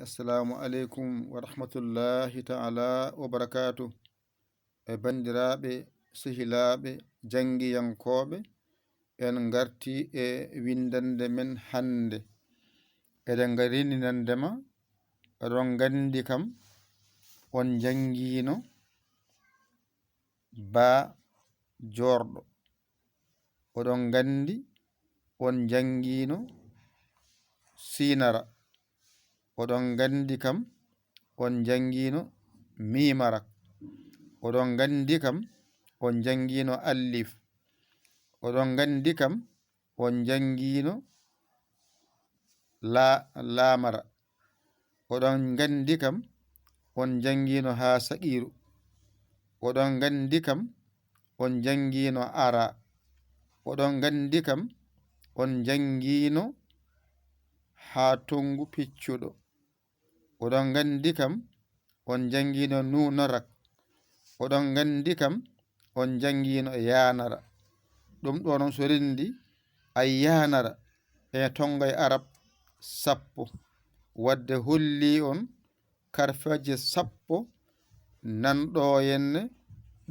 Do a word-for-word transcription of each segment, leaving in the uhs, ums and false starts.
Assalamu aleykum wa rahmatullahi ta'ala wa barakatuh. E banndiraaɓe, sehilaaɓe, janngiyankooɓe, en ngartii e winndannde men hannde. Eɗen ngari winndannde ma, oɗon nganndi kam, on njanngiino baa joorɗo. Oɗon nganndi on njanngiino siinara. Oɗon nganndi kam on njanngiino miimara. Oɗon nganndi kam on njanngiino allif. Oɗon nganndi kam on njanngiino la-, laamara. Oɗon nganndi kam on njanngiino haa saqiiru. Oɗon nganndi kam on njanngiino ara. Oɗon nganndi kam on njanngiino haa tonngu piccuɗo. Oɗon nganndi kam on njanngiino nuunarak. Oɗon nganndi kam on njanngiino yaanara. Ɗum ɗo noon so renndi ay yaanara e tonngay arab sappo. Wadde hollii on karfeeje sappo nan ɗo henne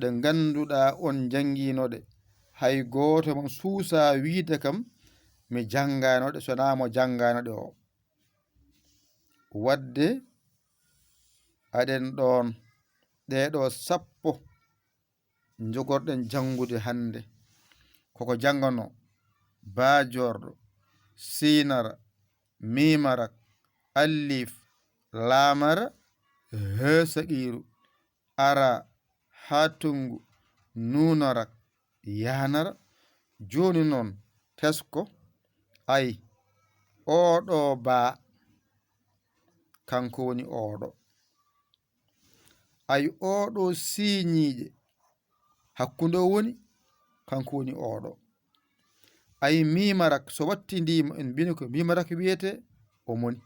ɗe ngannduɗaa on njanngiino ɗe. Hay gooto mon suusaa wiide kam mi janngaano ɗe, so naa mo janngaano ɗe o. Wadde aɗen ɗoon, ɗee ɗo sappo njogorɗen janngude hannde. Koko jannganoo baa joorɗo, siinara, miimara, allif, laamara, hee saqiiru, ara, haa tonngu, nuunara, yaanara. Jooni noon, tesko, ay, oo ɗo baa, kanko woni oo ɗo. Ay, oo ɗo siiñiiɗe, hakkunde o woni, kanko woni oo ɗo. Ay, miimarak, so wattindiima, en mbiyii ko miimarak wiyetee, o moni.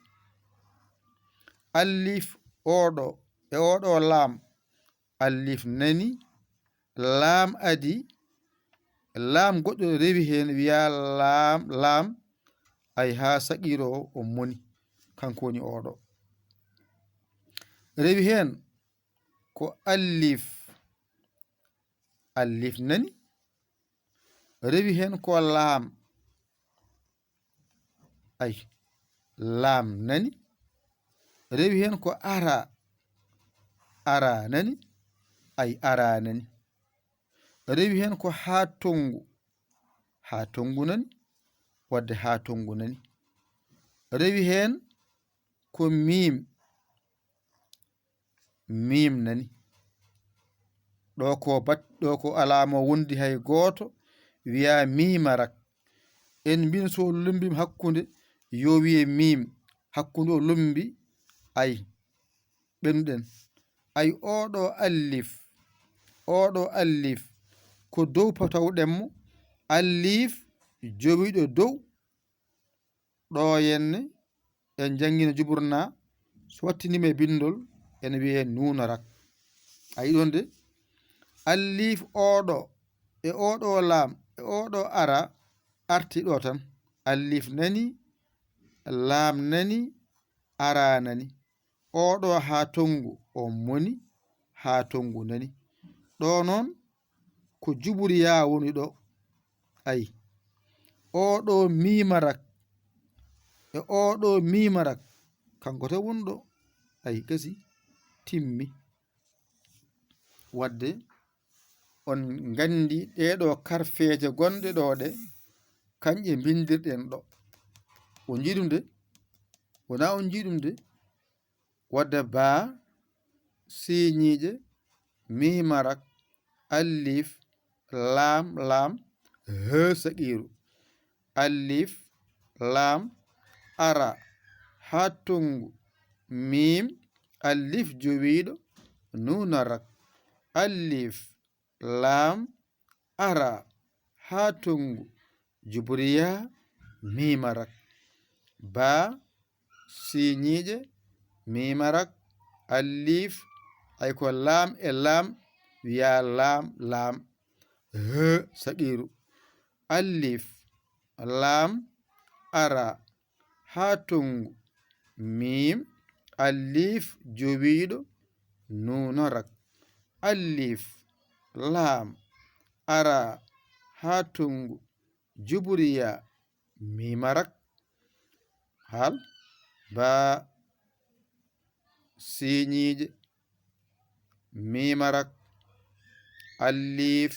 Allif, oo ɗo, e oo ɗo laam, allif nani, laam adi, laam goɗɗo rewi heen, wiyaa laam, laam, ay, haa saqiiro o, o moni, kanko woni oo ɗo. Rewi heen ko allif, allif nani, rewi heen ko laam, ay, laam nani, rewi heen ko ara, ara nani, ay, ara nani, rewi heen ko haa tonngu, haa tonngu nani, wadde haa tonngu nani, rewi heen ko miim, miim nani. Ɗo ko bat-, ɗo ko alaa mo wondi hay gooto, wiyaa miimarak. En mbin so lumbim hakkunde, yo wiye miim, hakkunde o lumbi, ay, ɓennuɗen. Ay, oo ɗo allif, oo ɗo allif, ko dow patawɗen mo, allif jowiiɗo dow, ɗo henne, en njanngiino jubur na, so wattindiima e binndol, ene wiyee nuunarak. A yiɗon de? Allif oo ɗo, e oo ɗo laam, e oo ɗo ara, arti ɗo tan. Allif nani, laam nani, ara nani. Oo ɗo haa tonngu, o moni, haa tonngu nani. Ɗo noon, ko juburiyaa woni ɗo. Ay. Oo ɗo miimarak, e oo ɗo miimarak, kanko tan woni ɗo. Ay, gasi, timmi. Wadde, on nganndi ɗee ɗo karfeeje gonɗe ɗo ɗe, kañƴe mbinndirɗen ɗo. On njii ɗum de? Wonaa on njii ɗum de? Wadde baa, siiñiiɗe, miimarak, allif, laam, laam, hee saqiiru, allif, laam, ara, haa tonngu, miim, allif jowiiɗo, nuunarak, allif, laam, ara, haa tonngu, juburiyaa, miimarak, baa, siiñiiɗe, miimarak, allif, ay ko laam e laam, wiyaa laam, laam, hee saqiiru, allif, laam, ara, haa tonngu, miim, Alliif jowiiɗo nuuno rak. Alliif laam araa haa tongu juburiyaa miima rak. Hal baa siiñiije miima rak. Alliif